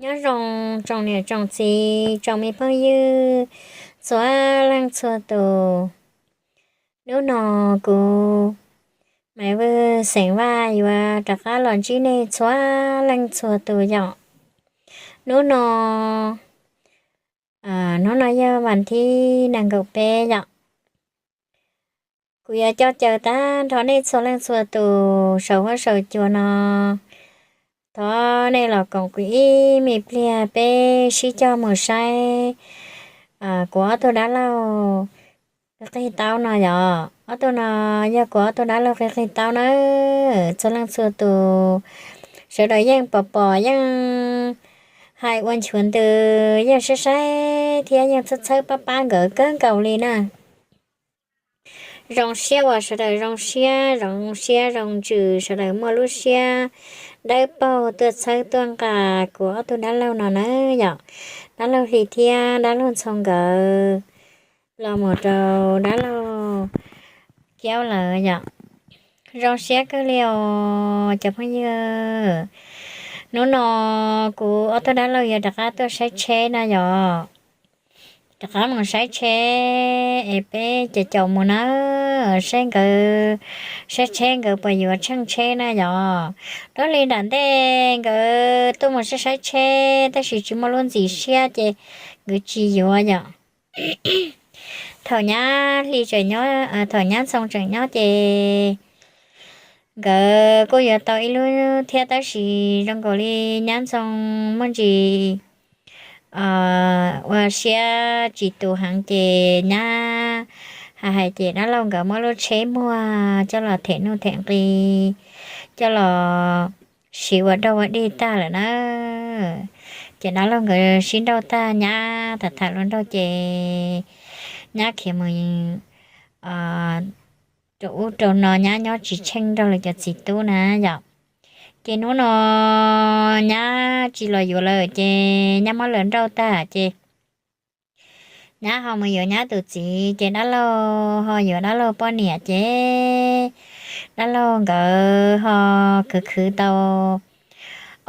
Nyob zoo tsoom niam tsoom txiv tsoom me phooj ywg txhua leej txhua tus. Hnub no kuv Maiv Vwj xeem Vaj yuav rov qab los ntsib nej txhua leej txhua tus yom. Hnub no, hnub no yog vas thib nees nkaum peb yom. Kuv yuav coj caw tag nrho nej txhua leej txhua tus saum huab saum cua no, thov nej los koom kuv ib me pliag peb sib coj mus saib kuv ob tug dab laug qig qig taub no yom. Ob tug no yog kuv ob tug dab laug qig qig taub na. Txhua leej txhua tus sawv daws yeej pom pom yeej hais ua nchuav ntws, yeej saib saib thiab yeej txhawb txhawb pab pab nkawd kawg nkaus li na. Zoo siab uas sawv daws zoo siab, zoo siab zoo ntsws, sawv daws muaj lub siab dawb paug tuaj txhawb tuaj nqa kuv ob tug dab laug no na yom. Dab laug Hli thiab dab laug Ntxhoo nkawd los mus rau dab laug Kiaub lawm yom. Zoo siab kawg li os cov phooj ywg. Hnub no kuv ob tug dab laug yuav rov qab tuaj saib tsheb na yom. Rov qab mus saib tsheb es peb caum caum mus na, saib nkawd, saib tsheb nkawd puas yuav tsheej tsheb na yom. Dab li nram ntej nkawd tuaj mus saib saib tsheb tab sis tsis muaj lub ntxim siab ces nkawd tsis yuav yom. Thaum nyab Hli tseem nyob, thaum nyab Ntxhoo tseem nyob ces nkawd kuj yuav tau ib lub thiab tab sis zoo nkaus li nyab Ntxhoo muaj ntsis ua siab tsis tus heev ces nyab hais hais ces dab laug nkawd muab lub tsheb muag coj los them nuj them nqi, coj los siv ua dog ua dig tag lawm na. Ces dab laug nkawd sib nrauj tag nyab tham tham hluas nraug ces nyab khiav mus rau ub rau no, nyab nyob tsis tsheej nrog lawv cov txiv tub na yom. Ces hnub no nyab tsis los yuav lawm ces nyab muab lawv nrauj tag ces nyab ho mus yuav nyab tus txiv ces dab laug ho yuav dab laug poj niam ces dab laug nkawd ho khwv khwv tau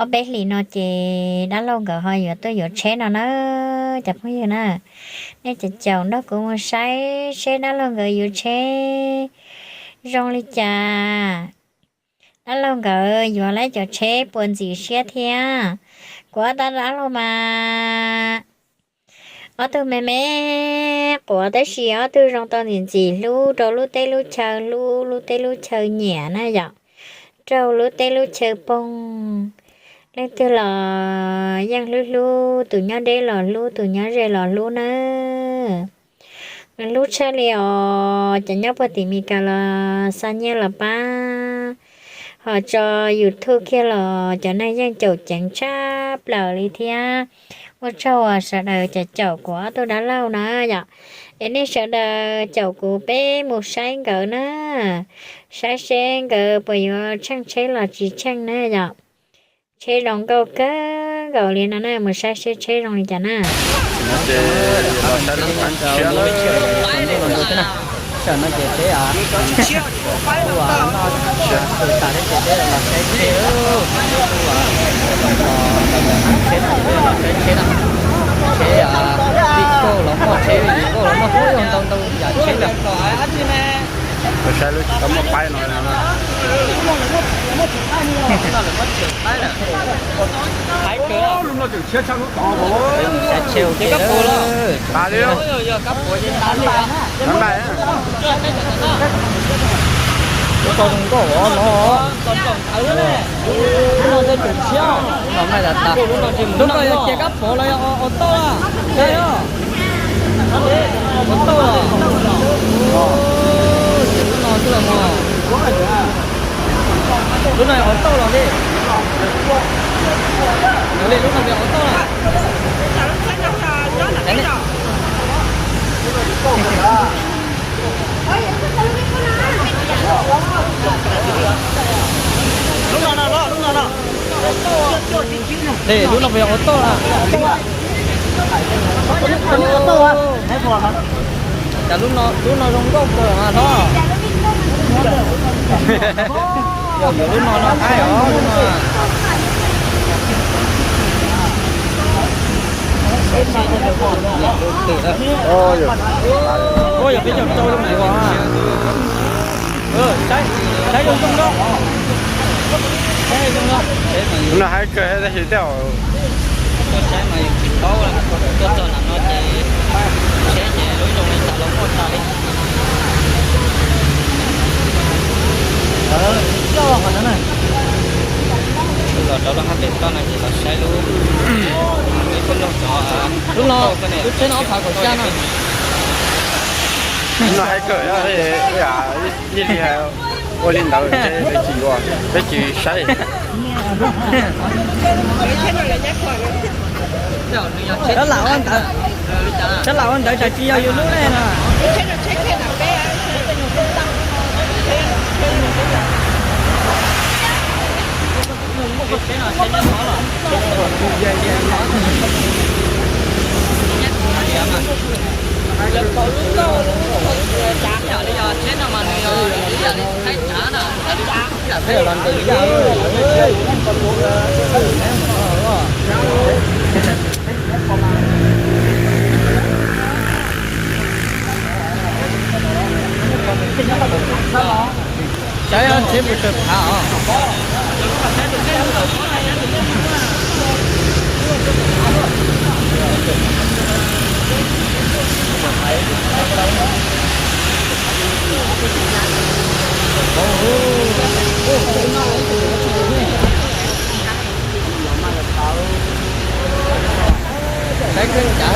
ob peb hlis no ces dab laug nkawd ho yuav tuaj yuav tsheb no na. Cov phooj ywg na, nej caum caum nrog kuv mus saib seb dab laug nkawd yuav tsheb zoo li cas. Dab laug nkawd yuav lawv cov tsheb puas ntxim siab thiab. Kuv ob tug dab laug mas ob tug me me quav tab sis ob tug zoo tau ntxim ntxim hlub rau lub teb lub chaw, hlub lub teb lub chaw nyiam na yom, raug lub teb lub chaw poog. Leej twg los yeej hlub hlub, tus nyob deb los hlub, tus nyob ze los hlub na. Hlub tshaj li os, cov nyob puag tim Meskas los xa nyiaj los pab, ho tso YouTube kiag los cov neeg yeej caum ceev tshaj plaws li thiab. Ua tsaug uas sawv daws caum caum kuv ob tug dab laug na yom. Es nej sawv daws caum kuv peb mus saib nkawd na, saib seb nkawd puas yuav tsheej tsheb los tsis tsheej na yom. Tsheb zoo nkauj kawg nkaus li no na, mus saib seb tsheb zoo li cas na. Tam no ces peb tus tas thiab ces peb los saib tsheb, tsheb no, tsheb tij kauj los muaj, tsheb vim kauj los muaj, ntau ntau yam tsheb lawm. Saib lub tsis tau muaj paib no. Saib tsheb ua ke lawm. Lub tau zoo nkauj os no. Lub no yog cia kab pov los yog auto a? Auto. Ces lub no xwb los mas. Lub no yog auto los li. Lub no yog auto a? Lub no, lub no, lub no. Lub no puas yog auto a? Cas lub no, lub no zoo nkauj kawg mas hlob. Yog yuav lub no no qaib os, lub no. Ua yog peb caug rau zoo na. Saib zoo zoo na. Lub no haib kawg tab sis tej zaum tuaj saib mas yus tsis paub, tuaj txog nram no ces seb ces lub zoo li cas los muaj tas li. Los rau lub hab pem toj no ces los saib lub, lub, lub no, lub tsheb no ob phav kaum xya no. Lub no haib kawg, ib li ua li ntawd, peb tsis ua, peb tsis saib. Cov lam ua ntawd, cov lam ua ntawd tsam tsis yog yus lub ne no. Saib tsheb puas tsawg phav os. Saib kheej cav.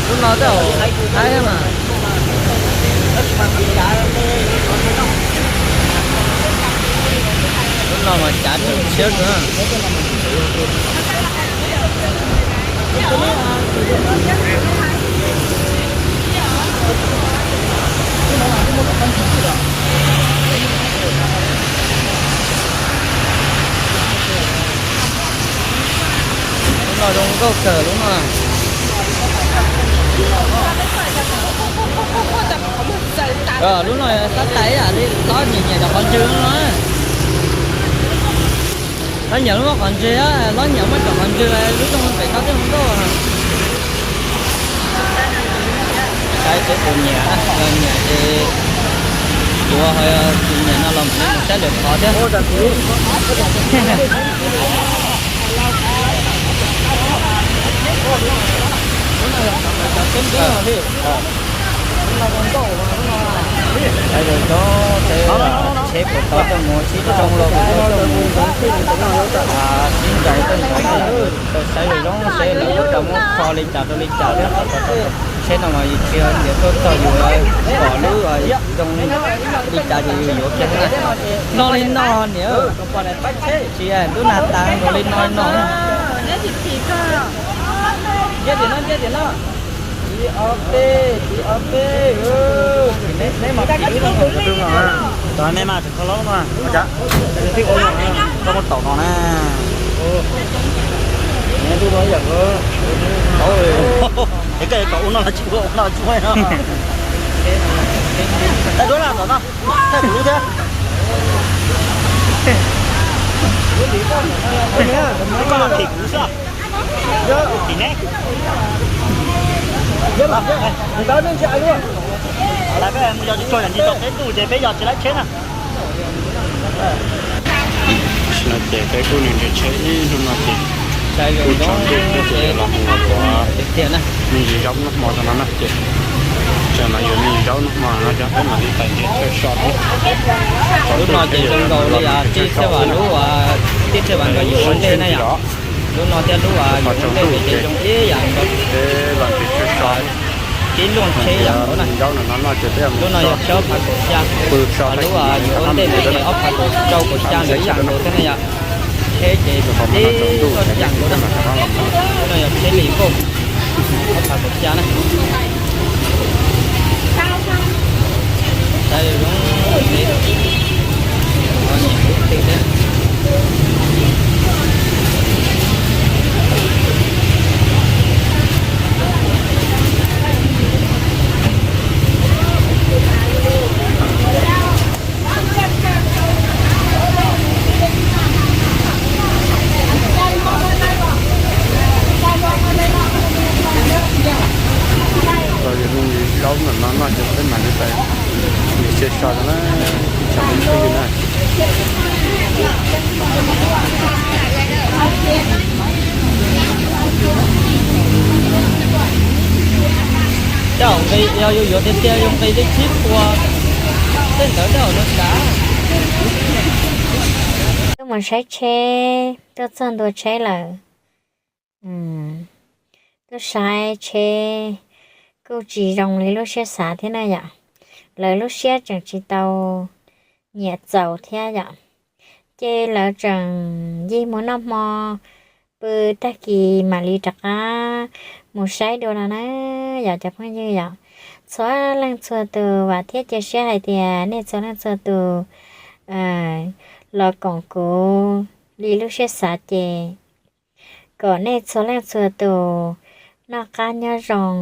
Lub no tej zaum haib mas. Lub no mas cav tshiab na. Lub no zoo nkauj kawg lub no. Lub no xab tais ib yam li lob nyiam nyiam cov qhov ntswg no. Lob nyiam muab qhov ntswg, lob nyiam muab cov qhov ntswg lub zoo pem toj tej zoo nkauj. Saib seb tus nyiam, yog nyiam ces yuav, ho yog tsis nyiam no los mus saib lwm qhov thiab. Saib zoo zoo seb tsheb puas tau tuaj mus sib tsoo los puas tau tuaj mus sib ntsais tej ntawd, saib zoo zoo seb lawv puas tau muab kho li cas rau li cas thiab. Tsheb no mas yus tsis yog tias tuaj txog yus pom lub zoo li cas ces yus yuav kiag xwb na. No li no niam, tsis lub nas tas nkaus li no li no. Ib ob peb, ib ob peb, neb mas phim lub no. Tau neb mas tseem kho lob no, ua cas tib ua koj muab taum no na. Neb lub no ib yam, es koj kom ua no los tsis ua, ua no tsis ua no. Thaij duab na, ntawm no, thaij kuv lub thiab. Koj los phim kuv xwb. Phim neb. Lawv peb mus yos tsis tsuag yam ntsis tau peb ntuj ces peb yos tsis laib tsheb na. Tam sim no ces peb kuj nrhiav tsheb ib hnub no ces kuj tsaus ntuj thiab ces yuav los mus ua me ntsis zaub noj hmo rau no na ces, tam sim no yuav me ntsis zaub noj hmo no ces peb mam li pais nrhiav chaw so. Lub no ces zoo nkaus li tij Xab Vam lub, tij Xab Vam nkawd yug ua ntej na yom. Lub no thiab lub yug ua ntej ces zoo ib yam nkaus. Tib luaj tsheb ib yam nkaus na. Lub no yog tsheb ob phav kaum xya, lub yug ua ntej ntawd ces ob phav kaum rau kaum xya ntawd ib yam nkaus thiab na yom. Tsheb ces tib luaj ib yam nkaus na. Lub no yog tsheb li nkauj, ob phav kaum xya na. Yog yuav yuav tiag tiag yuav nqis li tsib puas tej ntawd dab no tas. Tuaj mus saib tsheb, tuaj txog ntua tsheb lawm. Tuaj saib tsheb kuj tsis zoo li lub siab xav thiab na yom. Lawv lub siab tseem tsis tau nyiam txaus thiab yom. Ces lawv tseem yij mus noj hmo pw, tag kis mam li rov qab mus saib dua no na yom cov phooj ywg yom. Txhua leej txhua tus vam thiab cia siab hais tias nej txhua leej txhua tus los koom kuv li lub siab xav ces kom nej txhua leej txhua tus noj qab nyob zoo,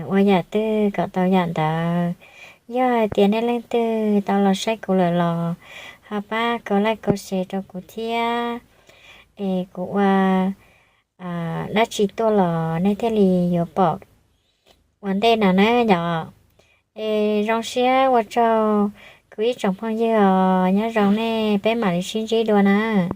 ua yam twg kom tau yam ntawd. Yog hais tias nej leej twg tau los saib kuv lawm los ho pab kov like kov share rau kuv thiab, es kuv ua dab tsi tuaj los nej thiaj li yuav pom ua ntej no na yom. Es zoo siab ua tsaug kuv ib tsoom phooj ywg os, nyob zoo nej, peb mam li sib ntsib dua na.